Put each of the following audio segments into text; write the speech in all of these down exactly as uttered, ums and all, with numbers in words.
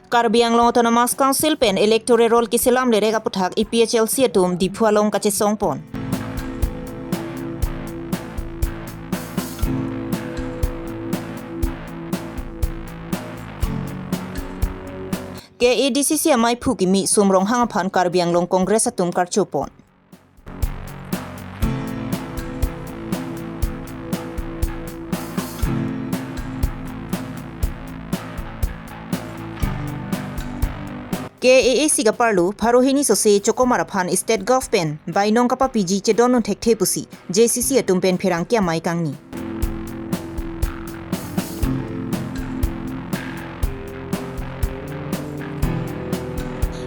Karbi Anglong Autonomous Council pen electoral roll keselam lerek aputhak A P H L C atum Diphu along kachesong pon. K A D C C amaiphu kimi Sum Ronghang aphan Karbi Anglong Congress atum karcho pon. K A A C kaparlo, pharo hini sose chokomar aphan State Gov pen bainong kapapiji chedondun thekthe pusi J C C atum pen pherangke amei kangni.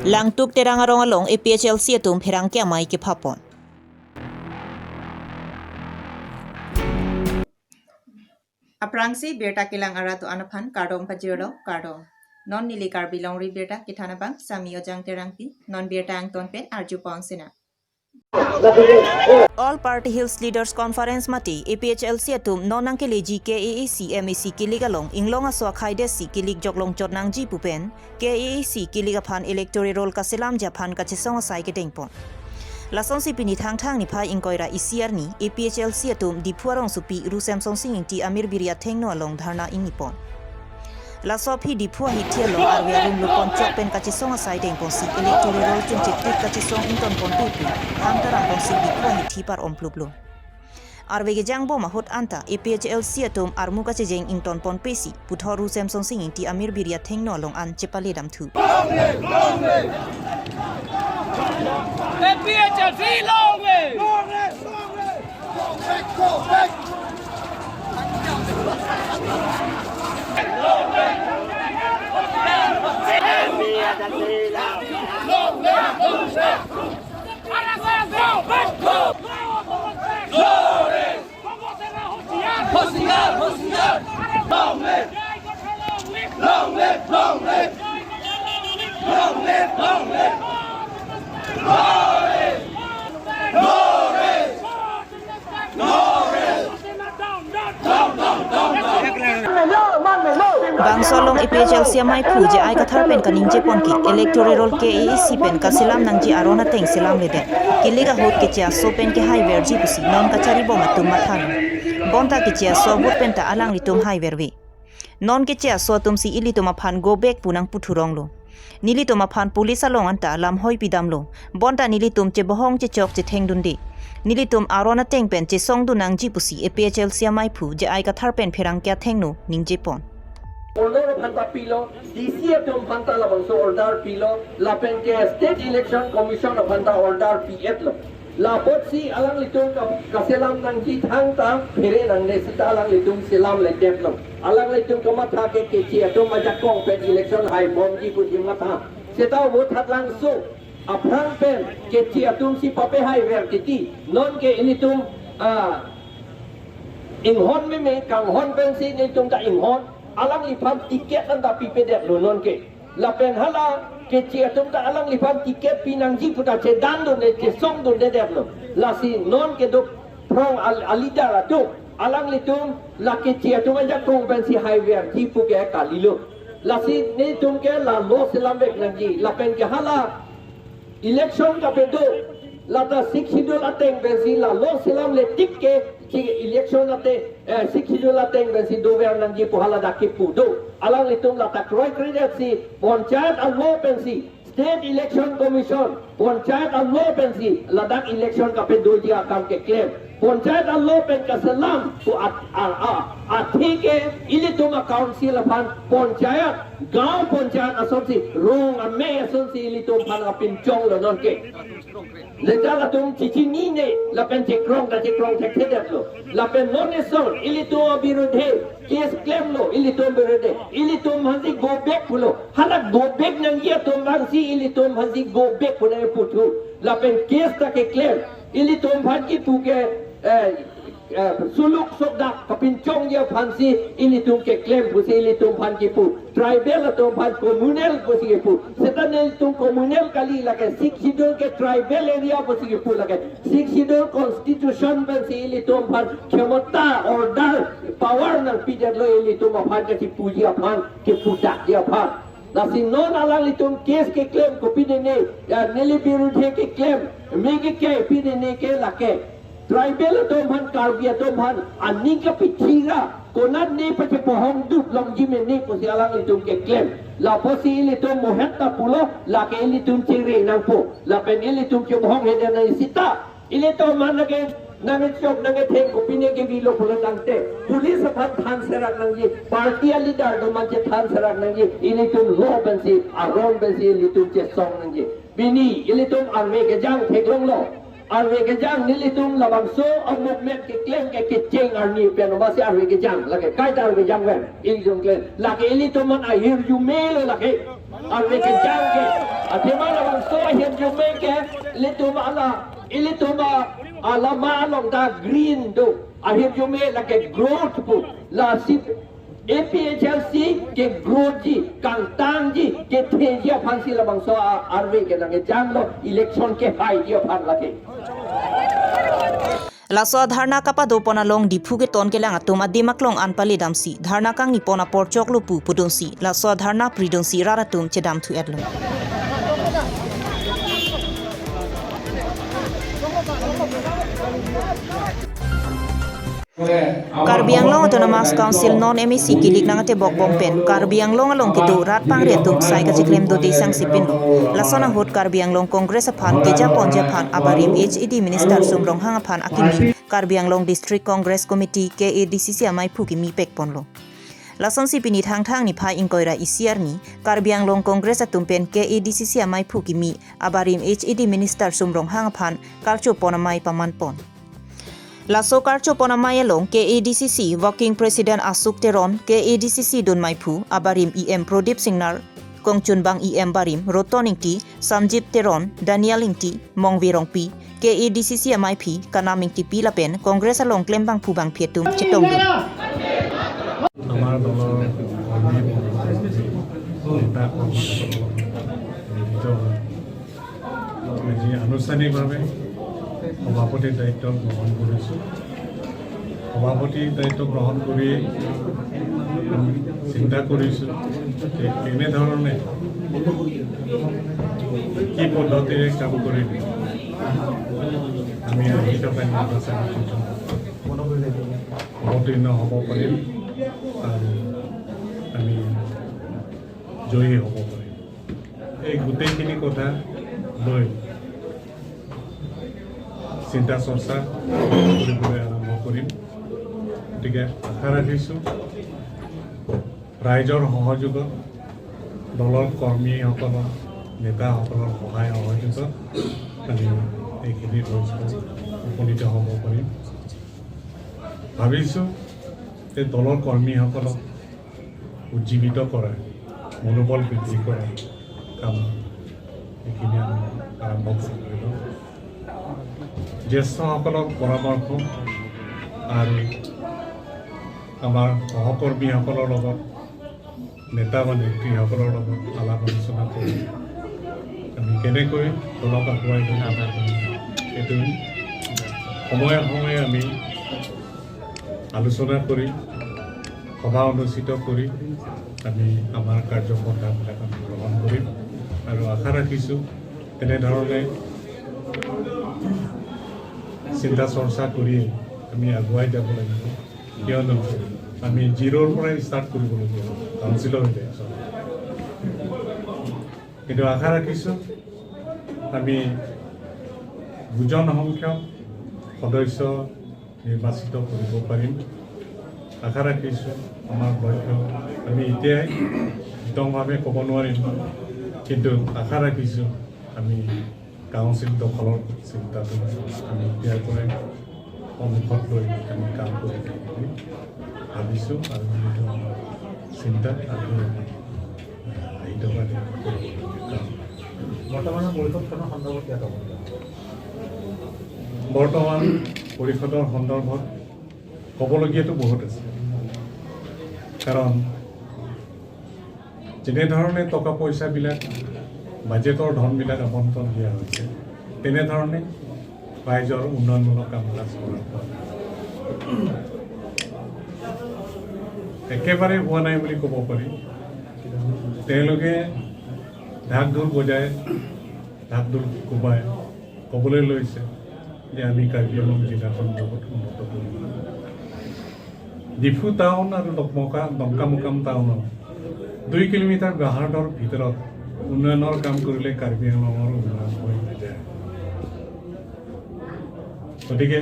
Langtuk Terang arong along A P H L C atum pherangke amei kepha pon. Aphrangsi birta kelang arat do-an aphan kardom pajirlo, kardom. Non neli Karbi Longri Birta kethan abang Sami Ojang Terangpi, non birta angton pen arju pon sina. All Party Hills Leaders Conference mate A P H L C atum non nangkeleji K A A C M A C kilik along inglong aso akhai detsi kilik joklong chot nangji pu pen K A A C kilik aphan electoral roll kaselamji aphan kachesong asai kedeng pon. Lasonsi pini Thangthang niphai ingkoi ra isi arni A P H L C atum Diphu arongsopi Ru Semsonsing Ingti amirbiri athengno along dharna ingni pon. Laso aphi Diphu ahithi along arve arum lo pon chok pen kachesong asai deng ponsi electoral roll chungchektik kachesong ington ponpe pu hang taram ponsi Diphu ahithi par-ompluplo. Arve kejang bom ahut anta A P H L C atum armu kachejeng ington ponpesi puthot Ru Semsonsing Ingti amirbiri athengno along an chepale damthu. A P H L C long live! होशियार, होशियार। Long live! Long live, long live! Long live, long live! Bangso along A P H L C amaiphu J I Kathar pen kaningje pon ke electoral roll K A A C pen kaselam nangji aron ateng selamledet. Kilik ahut keche aso pen kehaiverji pusi non kachari bom atum mathalo. Bonta keche aso vote penta alanglitum haiverve. Non keche aso atumsi ilitum aphan go back pu nangputhuronglo. Nelitum aphan police along anta lamhoi pidamlo. Bonta nelitum chebohong chechok chethengdunde. Nelitum aron ateng pen chesongdun nangji pusi A P H L C amaiphu J I Kathar pen pherangke athengno ningje pon. Order aphanta pilo, D C atum aphanta labangso order pilo, lapen ke State Election Commission aphanta order pi-etlo. Lapotsi alanglitum ka-, kaselam nangji thangta phere nangne seta alanglitum selamledetlo. Alanglitum kamatha ke keche atum ajakong pen election haibomji pusi matha. Seta vote hatlangso aphrang pen keche atumsi papehaiver titi. Non ke ilitum, ah, inghon meme, kanghon pensi nelitum ta inghon. Alangliphan ticket anta pipedetlo non ke. Lapen hala keche atum ta alangliphan ticket pinangji puta chedandunde, chesongdundedetlo. Lasi non kedo phrong al-, a-leader atum, alanglitum la keche atum ajakong pensi haiverji pu ke kalilo. Lasi nelitum ke la lo selamvek nangji, lapen ke hala election kapedo, lata Sixth Schedule ateng pensi la lo selamletik ke, si election ateng, eh, Sixth Schedule ateng pensi dover nangji pu hala dak kipu do. Alanglitum lata kroikredetsi panchayat a-law pensi, State Election Commission, panchayat a-law pensi ladak election kapedoji akam keklem. Panchayat a-law pen kaselam pu at-, a, a, athe ke ilitum a-council aphan panchayat, gaon panchayat asonsi, rong amei asonsi ilitum aphan kapinchonglo non ke. Lejal atum chichinine, lapen chekrong ta chekrong thekthedetlo. Lapen non eson, ilitum abirudhe, case klemlo, ilitum birudhe, ilitum aphansi go back pulo. Hala go back nangji atum aphansi ilitum aphansi go back pu nangputhu. Lapen case ta keklem. Ilitum aphan kipu ke, eh, eh, suluk sokdak kapinchongji aphansi ilitum keklem pusi ilitum aphan kipu. Tribal atum aphan communal pusi kipu. Seta nelitum communal kali lake, Sixth Schedule ke tribal area pusi kipu lake. Sixth Schedule constitution pensi ilitum aphan khemota, order, power nangpidetlo ilitum aphan kachipuji aphan, kipudakji aphan. Lasi non alanglitum case keklem kopine ne, ya, neli birudhe keklem, me ke ke pine ne ke lake. Tribal atum aphan, Karbi atum aphan aning kapithi ra, konat ne pachepohong dut longji mene pusi alanglitum keklem. Lapusi ilitum mohet ta pulo, lake ilitum chingri nangpo. Lapen ilitum chebohong hede nang sita. Ilitum man lake nangchok nangtheng kopine kevilo pulo tangte, police aphan than serak nangji, party a-leader atum man chethan serak nangji, ilitum law pensi, aron pensi ilitum chesong nangji. Pini ilitum arve kejang theklonglo. Arve kejang nelitum labangso a-movement keklem ke kecheng arni pen masi arve kejang lake kaita arve kejang pen ilitum klem. Lake ilitum man ahirjume lo lake. Arve kejang ke. Athema labangso ahirjume ke ilitum ala, ilitum a, alama along ta green do. Ahirjume lake growth pu. Lasi A P H L C ke growth ji, kangtang ji, kethe ji aphan si labangso a-, arve ke nangkejang lo, election kehai ji aphan lake. Laso a-dharna kapado pon along Diphu keton kelang atum adim aklong an pale damsi dharna kangni pon apor choklo pu pudunsi laso a-dharna pridunsi rat atum chedam thu-etlo. Karbi Anglong Autonomous Council non M A C kilik nangtebok bom pen Karbi Anglong along kedo rat pangre atum sai kachiklem dode sangsi pinlo. Lason ahut Karbi Anglong Congress aphan keja ponji aphan abarim H A D Minister Sum Ronghang aphan akimi Karbi Anglong District Congress Committee, K A D C C, amaiphu kimi pek ponlo. Lasonsi pini Thangthang niphai ingkoi ra isi arni Karbi Anglong Congress atum pen K A D C C amaiphu kimi abarim H A D Minister Sum Ronghang aphan karcho pon amei paman pon. Laso karcho pon amei along K A D C C Working President Asuk Teron, K A D C C dunmeiphu abarim E M Prodip Singnar, kongchunbang E M barim Roton Ingti, Samjit Teron, Daniel Ingti, Mongve Rongpi, K A D C C amaiphi Kanam Ingtipi lapen Congress along klembangphu bangphi atum chetongdun. আমাৰ দলৰ কৰ্মী, নেতা কৰ্মীসকলৰ মিলিত হৈ আজি আনুষ্ঠানিকভাৱে সভাপতিৰ দায়িত্ব গ্ৰহণ কৰিছোঁ। সভাপতিৰ দায়িত্ব গ্ৰহণ কৰি আমি চিন্তা কৰিছোঁ যে কেনেধৰণে কি পদ্ধতিৰে কাম কৰিলে আমি আহি থকা নিৰ্বাচনত অৱতীৰ্ণ হ'ব পাৰিম আৰু আমি জয়ী হ'ব পাৰিম। এই গোটেইখিনি কথা লৈ চিন্তা চৰ্চা কৰিবলৈ আৰম্ভ কৰিম। গতিকে আশা ৰাখিছোঁ ৰাইজৰ সহযোগত, দলৰ কৰ্মীসকলৰ, নেতাসকলৰ সহায় সহযোগত আমি এইখিনি লক্ষ্যত উপনীত হ'ব পাৰিম। ভাবিছোঁ যে দলৰ কৰ্মীসকলক উজ্জীৱিত কৰা, মনোবল বৃদ্ধি কৰা কাম এইখিনি আমি আৰম্ভ কৰিব। জ্যেষ্ঠসকলৰ পৰামৰ্শ আৰু আমাৰ সহকৰ্মীসকলৰ লগত, নেতা বা নেত্ৰীসকলৰ লগত আলাপ আলোচনা কৰি আমি কেনেকৈ দলক আগুৱাই লৈ যাব পাৰোঁ, এইটো সময়ে সময়ে আমি আলোচনা কৰি, সভা অনুষ্ঠিত কৰি আমি আমাৰ কাৰ্যপন্থাবিলাক আমি গ্ৰহণ কৰিম আৰু আশা ৰাখিছোঁ তেনেধৰণে চিন্তা চৰ্চা কৰি আমি আগুৱাই যাব লাগিব। কিয়নো আমি জিৰ'ৰ পৰাই ষ্টাৰ্ট কৰিবলগীয়া হ'ব কাউন্সিলৰ সৈতে আচলতে। কিন্তু আশা ৰাখিছোঁ আমি দুজন সংখ্যক সদস্য নিৰ্বাচিত কৰিব পাৰিম। আশা ৰাখিছোঁ আমাৰ লক্ষ্য, আমি এতিয়াই বিতংভাৱে ক'ব নোৱাৰিম, কিন্তু আশা ৰাখিছোঁ আমি কাউন্সিল দখলৰ চিন্তাটো আমি এতিয়াৰ পৰাই সন্মুখত লৈ আমি কাম কৰি থাকিম বুলি ভাবিছোঁ আৰু এইটো আমাৰ চিন্তা আৰু আহি থকা দিনত কৰিবলগীয়া কাম। বৰ্তমানৰ পৰিষদখনৰ সন্দৰ্ভত কিবা ক'ব নেকি? বৰ্তমান পৰিষদৰ সন্দৰ্ভত ক'বলগীয়াতো বহুত আছে, কাৰণ যেনেধৰণে টকা পইচাবিলাক, বাজেটৰ ধনবিলাক আবণ্টন দিয়া হৈছে, তেনেধৰণে ৰাইজৰ উন্নয়নমূলক কামবিলাক চলাব পৰা নাই। একেবাৰে হোৱা নাই বুলি ক'ব পাৰি। তেওঁলোকে ঢাক ঢোল বজাই, ঢাক ঢোল কোবাই ক'বলৈ লৈছে যে আমি কাৰ্বি আংলং জিলাখন বহুত উন্নত কৰিম। ডিফু টাউন আৰু ডকমকা-, ডংকামুকাম টাউনৰ দুই কিলোমিটাৰ গাহাৰ্ডৰ ভিতৰত উন্নয়নৰ কাম কৰিলে কাৰ্বি আংলঙৰ উন্নয়ন হৈ নাযায়। গতিকে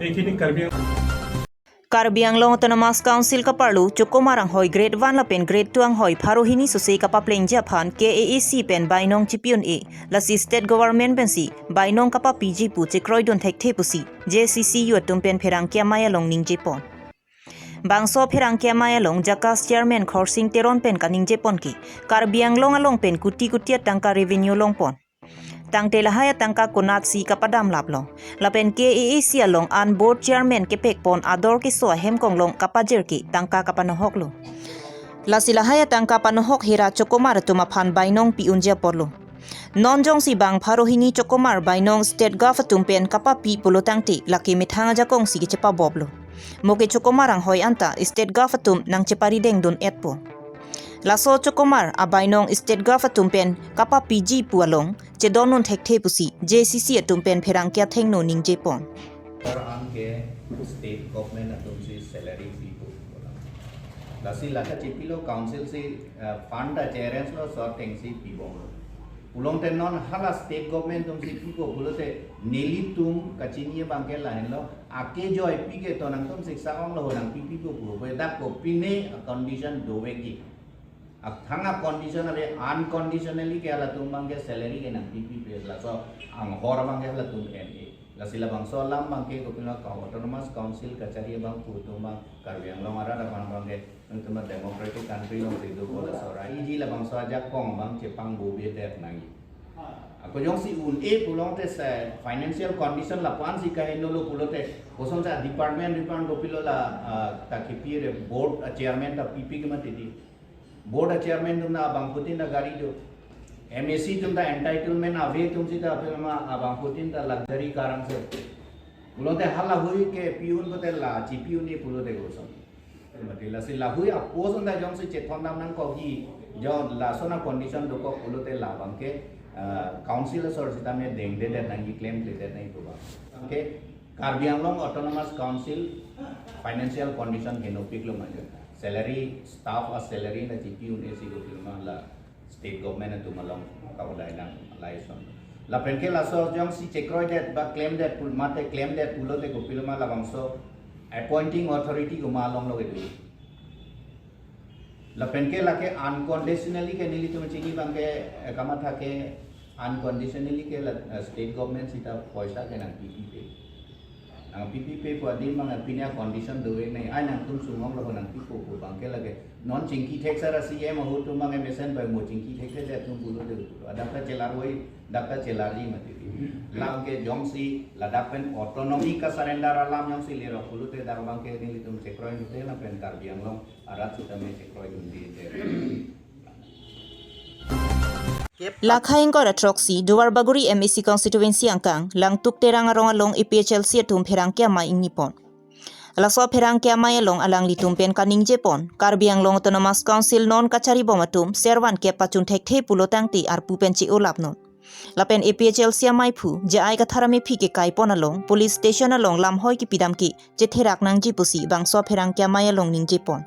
এইখিনি কাৰ্বি আং- Karbi Anglong Autonomous Council kaparlo Chokomar anghoi grade one lapen grade two anghoi pharo hini sose kapaplengji aphan K A A C pen bainong chipi un-e, lasi state government pensi bainong kapapiji pu chekroidun thekthe pusi J C C U atum pen pherangke amei along ningjepon. Bangso pherangke amei along JACAS chairman Khorsing Teron pen kaningjepon ke Karbi Anglong along pen kuti kuti atangka revenue longpon. Tangte lahai atangka konatsi kapadam laplo. Lapen K A A C along an board chairman kepekpon ador keso ahem konglong kapajir ke tangka kapanohoklo. Lasi lahai atangka panohok hera Chokomar atum aphan bainong pi unji aporlo. Non jongsi bang pharo hini Chokomar bainong state gov atum pen kapapi pulo tangte lake methang ajakongsi kechepaboplo. Mo ke Chokomar anghoi anta state gov atum nangcheparidengdun etpo. Laso Chokomar abainong state gov atum pen kapapiji pu along chedondun thekthe pusi J C C atum pen pherangke athengno ningjepon. Sir, anke state government atumsi salary pipo. Lasi lake chipilo council si, uh, fund ta arrange lo, so atengsi pibomlo. Pulote non hala state government atumsi pipo pulote nelitum kachini abangke lahenlo, ake joipi ke to nangtum siksa onglo ho nangpipipo pu, pu dak kopine a condition dovekji. Athang a condition ave, unconditionally ke halatum abangke salary ke nangpipipe, laso anghor abangke halatum en-e. Lasi labangso alam abangke kopilo ka autonomous council kachari abang pu atum abang Karbi Anglong arat aphan abangke nangtum democratic country along kedo ko laso raiji labangso ajakong abang chepangbobedet nangji. Ako jongsi un-e pulote se financial condition lapu-ansi kahenolo pulote kosonsi department department kopilo la, ah, ta kepire board, ah, chairman ta pipi ke mati di. Board a chairman atum ta abangphutin ta gari do. M A C atum ta entitlement ave atum sita aphi lama abangphutin ta luxury car angse. Pulote halahui ke pi un pulote la chipi un-e pulote koson. Mati lasi lahui a post anta jongsi chethondam nangkokji, jong lason a condition dokok pulote labangke, ah, council asor sitame dengdedet nangji, klemkledet nangji pu abang. Anke Karbi Anglong Autonomous Council financial condition henopiklo manja. Salary, staff a salary ta chipi un-e si kopilo ma la state government atum along kaudai nang lason. Lapen ke laso jongsi chekroidet ba klemdet pul mate klemdet pulote kopilo ma labangso appointing authority komat alonglo kedo. Lapen ke lake unconditionally ke nelitum chini abangke, eh, kamatha ke unconditionally ke la, eh, state government sita poisa ke nangpipipe. Nangpipipe pu adim abang pine a condition dovek nangji, ai nangtum sung onglo ho nangpipo pu abangke lake. Non chingki thek sara C M ahut atum abang mesen bai mo chingki thekthedet atum pulote pulo. Adak ta chelarvoi, dak ta chelarji mati. Labangke jongsi ladak pen autonomy kasurrender alam jongsi lerok pulote dak abangke nelitum chekroi mute lapen Karbi Anglong arat sitame chekroidunde. Lakha ingkoi ra throksi Duarbagori M A C constituency angkang Langtuk Terang arong along A P H L C atum pherangke amei ingnipon. Laso pherangke amei along alanglitum pen kaningjepon, Karbi Anglong Autonomous Council non kacharibom atum servan kep pachun thekthe pulo tangte arpu pen che-olapnon. Lapen A P H L C ameiphu J I Kathar amephi kekaipon along police station along lamhoi kepidam ke chetherak nangji pusi bangso pherangke amei along ningjepon.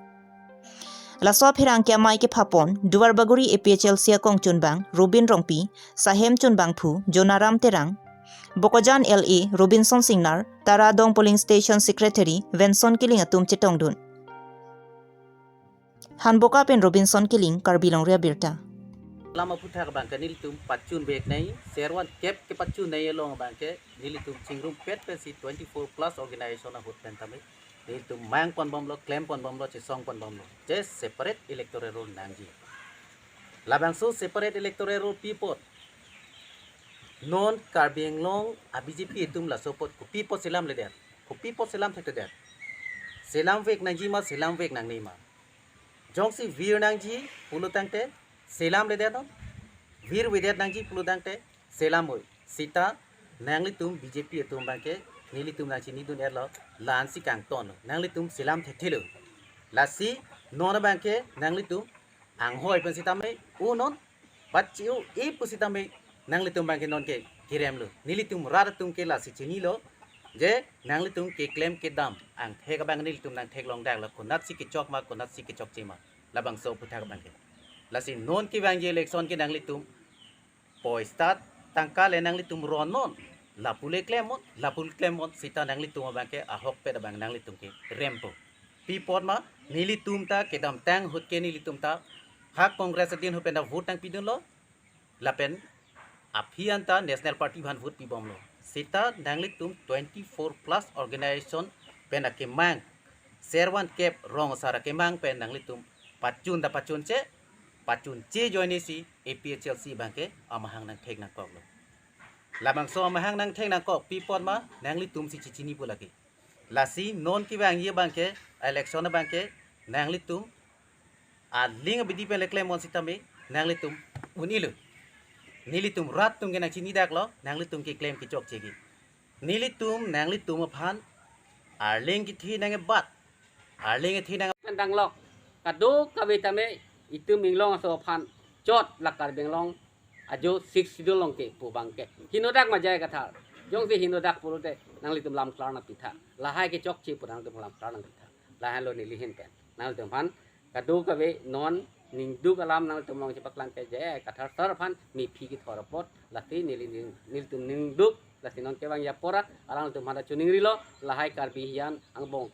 Laso pherangke amei kephapon Duarbagori A P H L C akongchunbang Robin Rongpi, sahem chunbangphu Jonaram Terang, Bokajan L A Robinson Singnar, Taradong Polling Station Secretary Venson Killing atum chetongdun. Hanboka pen Robinson Killing, Karbi Longri Abirta. Alam aphuthak abangke nelitum pachunvek nangji, servan kep kepachun nangji along abangke nelitum chingrumpet pensi twenty-four plus organization ahut pen tame nelitum mangponbomlo, klemponbomlo, chesongponbomlo. Je separate electoral roll nangji. Labangso separate electoral roll pi apot. Non Karbi Anglong a B J P atum laso apot kopi apot selamledet, kopi apot selam thekthedet. Selamvek nangji ma, selamvek nangne ma. Jongsi vir nangji pulo tangte selamledetnon. Virvedet nangji pulo tangte selamvoi. Sita nanglitum B J P atum abangke nelitum nangchinidun etlo, la-ansi kangton. Nanglitum selam thekthelo. Lasi non abangke nanglitum anghoi pen sitame unon, bat chi-u-e pu sitame nanglitum abangke nonke kerem lo. Nelitum rat atum ke lasi chinilo, je nanglitum keklem kedam angthek abang nelitum nangtheklong dak lo, konatsi kechok ma, konatsi kechokche ma, labangso aphuthak abangke. Lasi non kevangji election ke nanglitum poisa tangka le nanglitum ronnon, lapu le klemnon, lapu le klemnon, sita nanglitum abangke ahokpet abang nanglitum kerempo. Pi apot ma, nelitum ta kedamtang ahut ke nelitum ta ha Congress adin ahut pen ta vote nangpidunlo, lapen aphi anta National Party aphan vote pibomlo. Sita nanglitum twenty-four plus organization pen akemang, servan kep rong asar akemang pen nanglitum pachun ta pachunche, pachunche ajoinesi A P H L C abangke amahang nangthek nangkoklo. Labangso amahang nangthek nangkok pi apot ma, nanglitumsi chichinipo lake. Lasi non kevangji abangke, election abangke, nanglitum aling abidi pen le klemnon sitame nanglitum un-elo. Nelitum rat atum ke nangchini dak lo, nanglitum keklem kechokche ke. Nelitum nanglitum aphan arleng kethe nangkebat, arleng kethe nang pen danglok, kadokave tame itum inglong aso aphan chot la Karbi Anglong ajo Sixth Schedule along ke pu abangke henodak ma J I Kathar. Jongsi henodak pulote nanglitum lam klar nangpitha. Lahai kechokche pu nanglitum lam klar nangpitha. Lahenlo neli ahin pen nanglitum aphan kadokave non ningduk alam nanglitum along chepaklang ke J I Kathar sir aphan mephi kethor apot, lasi neli ning-, nelitum ningduk, lasi non kevangji apor alanglitum aphan ta choningrilo, lahai Karbi hijan angbong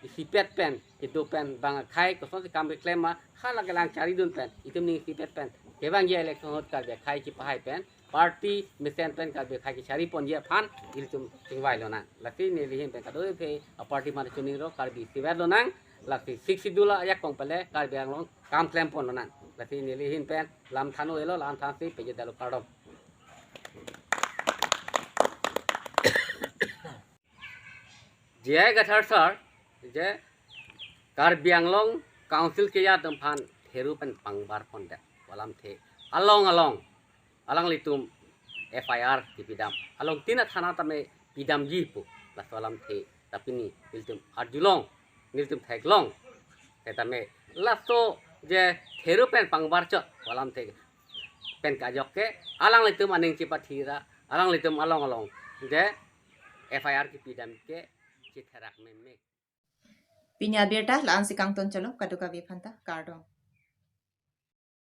isipet pen, kedo pen, bang akhai kosonsi kam keklem ma, hala kelang charidun pen, itum ning isipet pen kevangji election ahut Karbi akhai chipahai pen, party mesen pen Karbi akhai kechariponji aphan ilitum chingvai lonang. Lasi neli ahin pen kadokave aparty aphan choningri, Karbi isivet lonang. Lasi Sixth Schedule ajakong pen le Karbi Anglong kam klempon lonang. Lasi neli ahin pen lam than-o-elo, lam thansi pejodetlo, kardom. J I Kathar sir, je Karbi Anglong Council keja atum aphan theru pen pangbarpondet, pu alamthe along along alanglitum F I R kepidam, along tin athana tame pidamji pu, laso alamthe ta pini nelitum arjulong, nelitum theklong. Setame laso je theru pen pangbarchot pu alamthe pen kajok ke alanglitum aning chipathira, alanglitum along along je F I R kepidam ke chitherak meme. Pini abirta la-ansi kangton chalo, kadokave aphanta kardom.